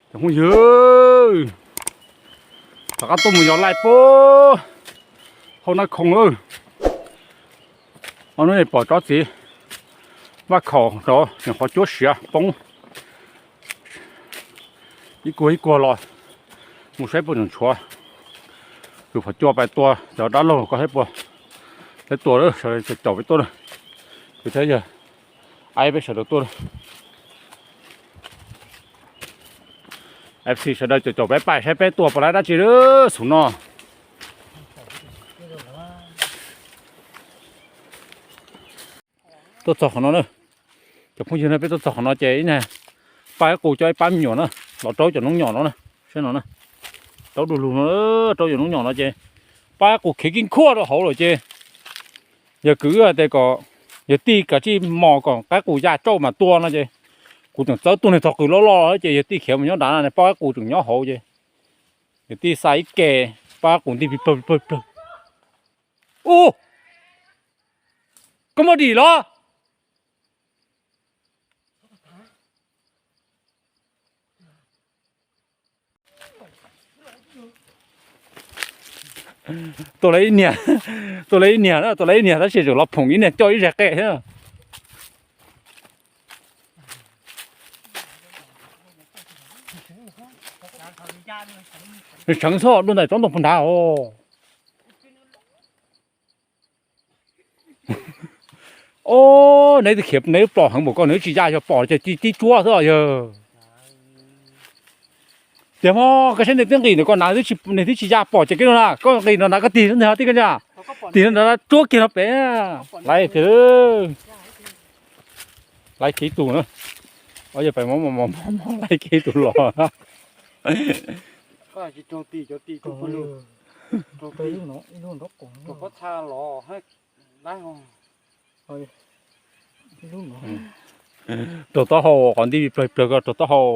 Cov phooj ywg, rov qab tuaj mus yos laij pub hauv Nab Khoom lawm. Ob hnub no pom tsob txiv vaj khaum rau nws qhov cuab siav poob ib kuag ib kuag los, mus saib puas tseem tshuav. Tus phom cua pais tua cov dab laug koj saib puas, peb tua lawm, sawv daws caum peb tuaj na. Kuv thiab yawg Aib peb sawv daws tuaj. F C sawv daws caum caum peb pais saib peb tua puas laib dab tsi lawm xub no. Tuaj txog qhov no na, cov phooj ywg na, peb tuaj txog qhov no ces ib niag pab ib qus coj ib pab me nyuam na, los raub cov noob nyom no na, saib no na, raub du lug no, raub cov noob nyom no ces pab ib qus khiav kib khuaj rau hauv lawm ces yog kwv hais tias kom yog tij kav tsij mos kom qaib qus ya tsauj mas tua no ces kuv tseem txawb tus niag tog qws loj loj ces yog tij khiav mus nyob nrad na, pab qaib qus tseem nyob hauv ces yog tij xa ib ke, pab qaib qus nti plig plawg plig plawg. Ub, koj muaj dim los? Tua lawv ib niag, tua lawv ib niag na, tua lawv ib niag tab sis tseem los phoom ib niag coj ib zag qe thiab. Nws tseev txhob dua ntais tsob ntoo puag nrad os. Os, neb twb khiav neb twb plom heev npaum koj nws twb tsis ya, yog pom ces tib tsuab xwb os yawg. Tiag mas koj saib nws twb nqis ntawm koj na, nws twb tsis ya, pom ces kev no na, koj nqis no na, koj tig no tib koj tig no na, tsuab kiag no pem. Laiv tiag, laiv kiag tus na. Os, yog pem mos mos mos mos laiv kiag tus los. Raug taub hau, qhov nti plawg plawg ko raug taub hau.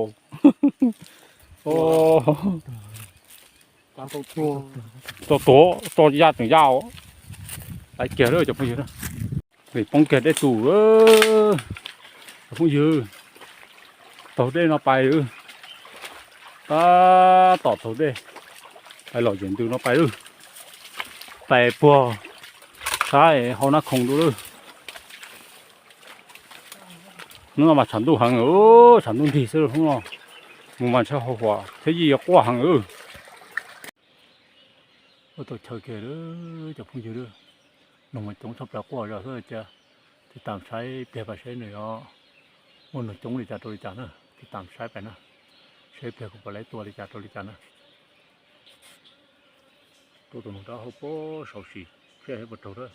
Tso tuav, tso ya tseem ya. Laiv kiag lawm cov phooj ywg, poob kiag dej tus. Cov phooj ywg, taug dej no pais, tab tom taug dej pais los yeem ntws no pais lawm, pais puag sab hauv Nab Khoom dua lawm. Hnub no mas tshav ntuj heev, tshav ntuj nrig xwb hnub no. Mus mas ntshai hau huam thiab yij yuav quaj heev. Ua tau chaw kiag lawm cov phooj ywg, noog mas coob tshaj plaws quaj zog xwb cia. Tiv tam saib pliag pais saib nws os, muaj noog coob li cas rau li cas na, tiv tam saib pais na, saib pliag kuv puas laib tua li cas rau li cas na. Tua tus noog rau hauv pob saud sim saib puas raug na.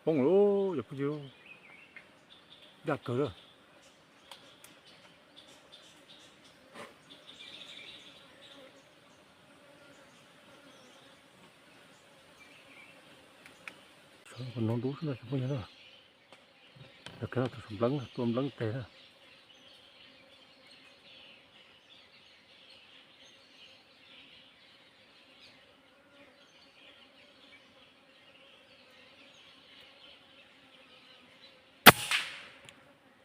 Poob lawm cov phooj ywg, yaj kawg lawm. Sawv no dub xwb no cov phooj ywg na. Yog kev no tus npleeb tua npleeb teg na.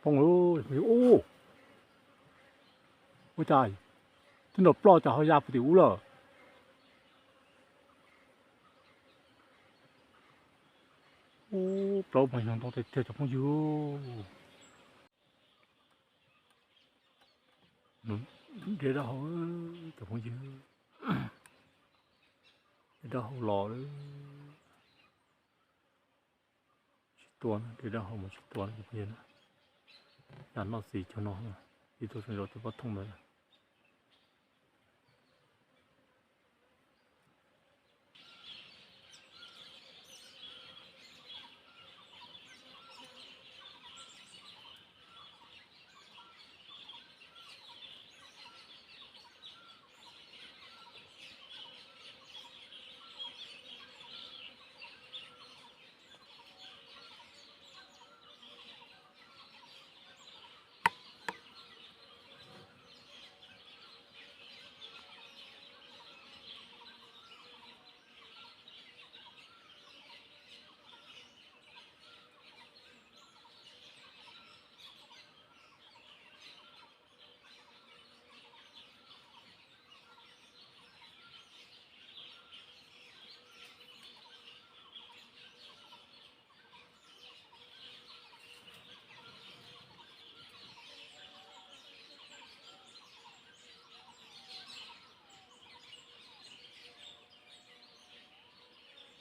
Poob lawm, ub, ua cas twb nrov ploj cas ho ya puag tim ub lawm. Ub, plaub mas yog ntau tiag tiag cov phooj ywg. Dej dawb hau cov phooj ywg, dej dawb hau los lawm. Tsis tua, dej dawb hau mas tsis tua cov phooj ywg na. Yam noj txiv cuag no, ib tug tseem zov tus pob thooj ntawd.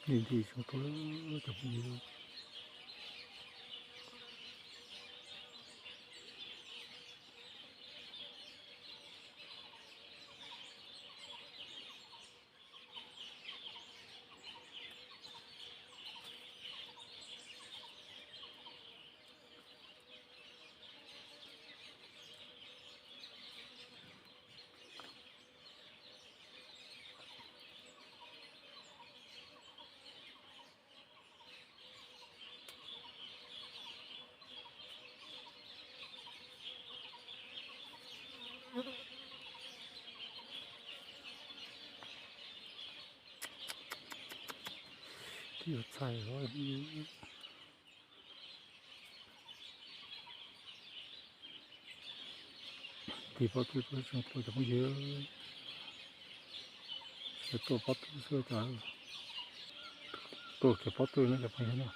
Nti nti zoo nkauj cov phooj ywg. Twb yuav txhais os. Tig pob tw tuaj, cov phooj ywg, tuaj pob tw xwb, tuaj kiag pob tw no cov phooj ywg na.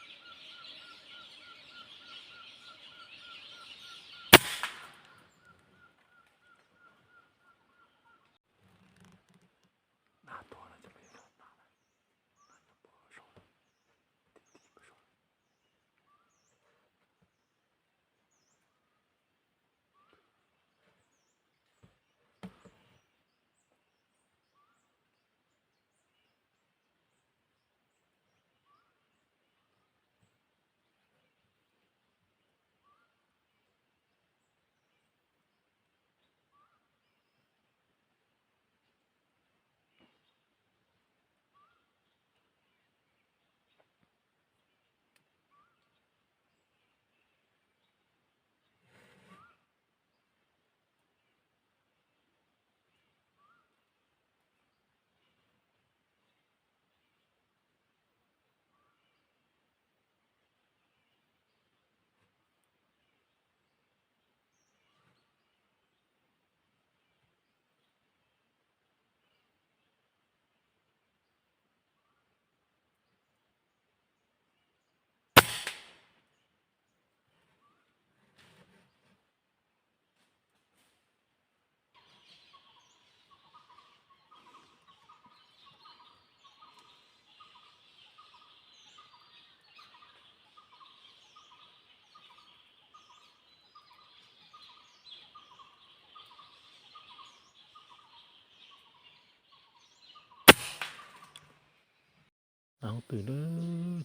Hoob twm na,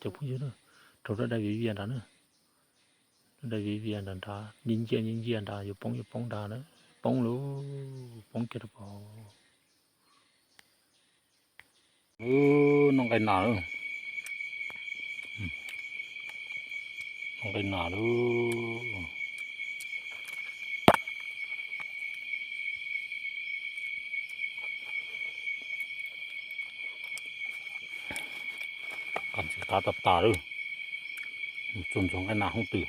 cov phooj ywg na, raug dab dai viv vias nrad na. Dab dai viv vias nrad nrad, nyiaj nciaj nyiaj nciaj nrad, yuav poob yuav poob nrad na, poob lauj, poob kiag rau pom. Noj nqaij nas lauj, noj nqaij nas lauj. Qab ntxwv qab tas tas lawm, txog ntxuag nqaij nas hoob twm.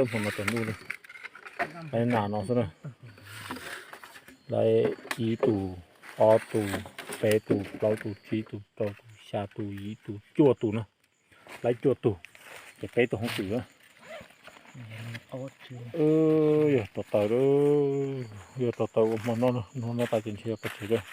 Hmo no cov ntuj, nqaij nas no xwb na. Lawv ib tus, ob tus, peb tus, plaub tus, tsib tus, rau tus, xya tus, yim tus, cuaj tus na. Lawv cuaj tus, ces peb tug hoob twm na. Yog tau taws, yog tau taws ua hmo no, hmo no tas ces ntshe yog pov tseg lawm.